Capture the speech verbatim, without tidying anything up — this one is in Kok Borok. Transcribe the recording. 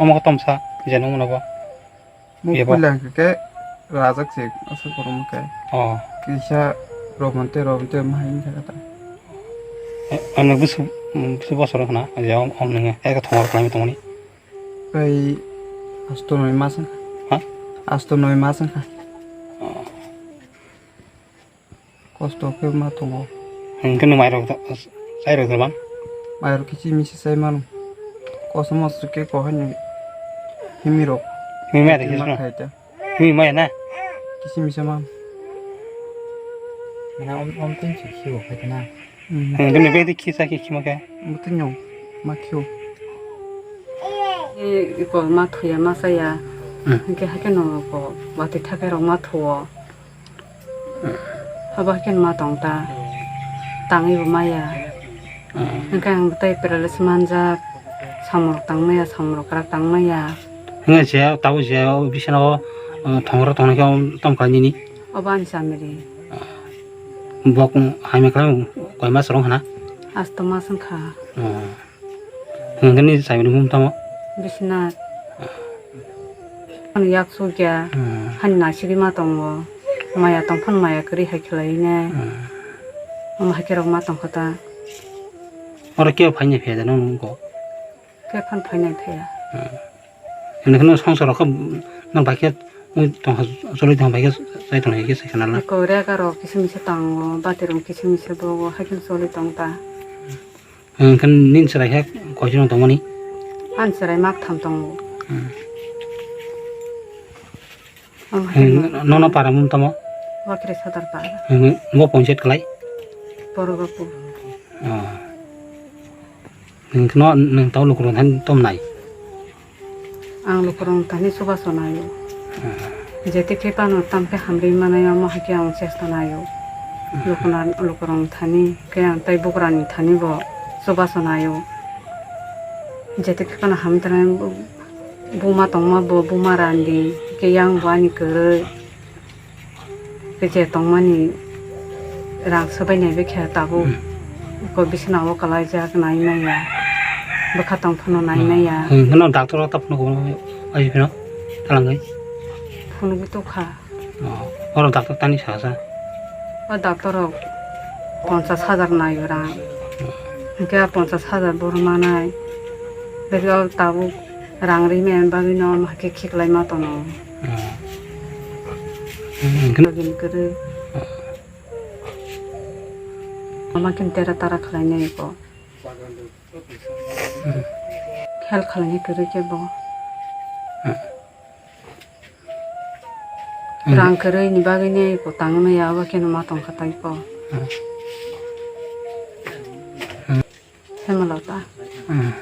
Mo tomsa, je nung mano bo. Mo Yebo. Puila hwnkhe ke rajak se, aswk borok mo ke. Oh. Kisa romante, romante, ma hai wngkha kata. Eh, ano busu, mm, busu bosor wngkha na, je om, om nunge, eko thongor khlaimwi tongmani. Tei asto noi mas wngkha. Ha? Asto noi mas wngkha. Oh. Kosto khe ma tongo. Hwnkhe nwng mairok ta-, chairok da bang? Mairok kichi misi chai mano. Kosom aswk khe kohaini himirok. Himi maya da kichi ma sino? Khai ta. Himi maya na? Kichi misa mano. Mana om, om tun si khibo khai ta na. Hmm. Hwnkhe nwng bedi khisa khe khima khe? Mutu nyong ma khio. E, iko ma thuya ma saya. Hmm. Hwnkhe hakhe no ko wati thakai rok ma thuo. Haba khe ma tong ta, tangwi bo maya. Hwnkhe ang tei paralysis manjak, samung rok tang maya, samung rok kwrak tang maya. Hwnkhe je tabuk je o bisino, uh, thongro tongnai khe tong kha nini? Obo ani chamiri. Bok hamya khe koi mas rong hana? Asto mas wngkha. Oh. Hwnkhe nini chamiri mung tamo? Biswnath. Ani yak sukya, hmm, hani naisingwi ma tongo. Maya tongphano maya kwrwi hai khlaiwi nai. Hmm. Omo hai khe rok ma tongkha ta. Oro kebo phainai phiya da nang nungkho? Kebo phano phainai phiya. Hmm. Hwnwi kheno swngchar rok khe nang bai khe wng tongkha, choli tongkha bai khe chai tongkha khe sai khna na. Eko rega rok kisa misa tango, bati rok kisa misa bogo, hai kheno choli tong ta. Hwnkhe nini chwrai khe koichwng tongmani? Ani chwrai maktham tongo. Hmm. Omo hai Hmm, no. Nono para mung tamo? Wakre Sadar para. Hmm, bo ponchayat klai? Borobapur. Oh. Hwnkhe no nwng tamo lukurok thani tom nai? Ang lukurok thani chubachu naio. Hmm. Jete khe phano tamkhe hamri manai omo hai khe ang chesta naio. Hmm. Lukuna-, lukurok thani khe ang tei bugrani thani bo chubachu naio. Jete khe phano hamri tanai bu-, buma tongma bo buma randi, khe yang bo ani kwrwi. Khe je tongmani rang swbai nai bikhe tabuk. Hmm. Ko bisina o kalaijak nai maya. Bwkha tong phano nai maya. Hmm. Hwnkhe no doctor o ta phunuk o, ai phino talangwi. Phunugwi tokha. Oh, oro doctor tani sasa. O doctor rok ponchas hajar naio rang. Hmm. Hwnkhe a ponchas hajar boro manai. Bebak tabuk rang rimani bagwi no omo hai khe khiklai ma tono. Hmm. Hmm. Bagini kwrwi. Ama khe tera tara khlainai ko. Hmm. Help khlainai kwrwi khe bo. Hmm. Rang kwrwi ni bagwi ni ko tangwi maya, abo khe no ma tongkha tai ko. Hmm. Hmm. Hemlata. Hmm.